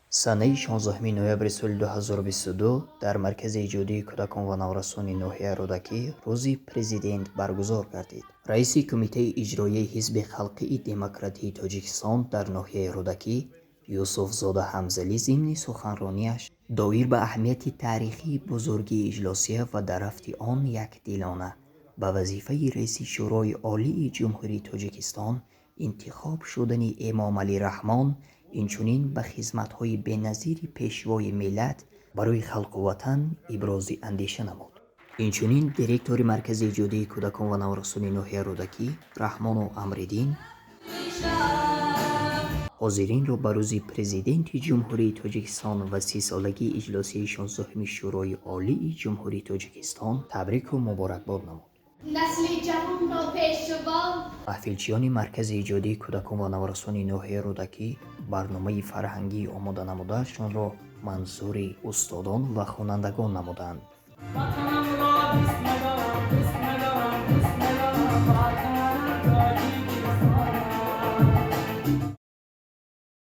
Санаи 16 ноябри соли 2022 дар Маркази эҷодии кӯдакон ва наврасони ноҳияи Рӯдакӣ Рӯзи Президент баргузор гардид. Раиси Кумитаи иҷроияи Ҳизби халқии демократии Тоҷикистон дар ноҳияи Рӯдакӣ Юсуфзода Ҳамзалӣ зимни суханронияш доир ба аҳамияти таърихии бузургии иҷлосия ва дар рафти он якдилона ба вазифаи раиси Шӯрои Олии Ҷумҳурии Тоҷикистон интихоб шудани Эмомалӣ Раҳмон, инчунин ба хизматҳои беназири Пешвои миллат барои халқу ватан ибрози андеша намуд. Инчунин директори Маркази эҷодии кӯдакон ва наврасони ноҳияи Рӯдакӣ Раҳмону Амриддин ҳозиринро ба Рӯзи Президенти Ҷумҳурии Тоҷикистон ва 30-солагии иҷлосияи 16-уми Шӯрои Олии Ҷумҳурии Тоҷикистон табрику муборакбод намуд. Насли ҷавонро пешво Маҳфилчиёни Маркази эҷодии кӯдакон ва наврасони ноҳияи Рӯдакӣ барномаи фарҳангӣ омода намудаашонро манзури устодон ва хонандагон намуданд. Ватанамро дӯст.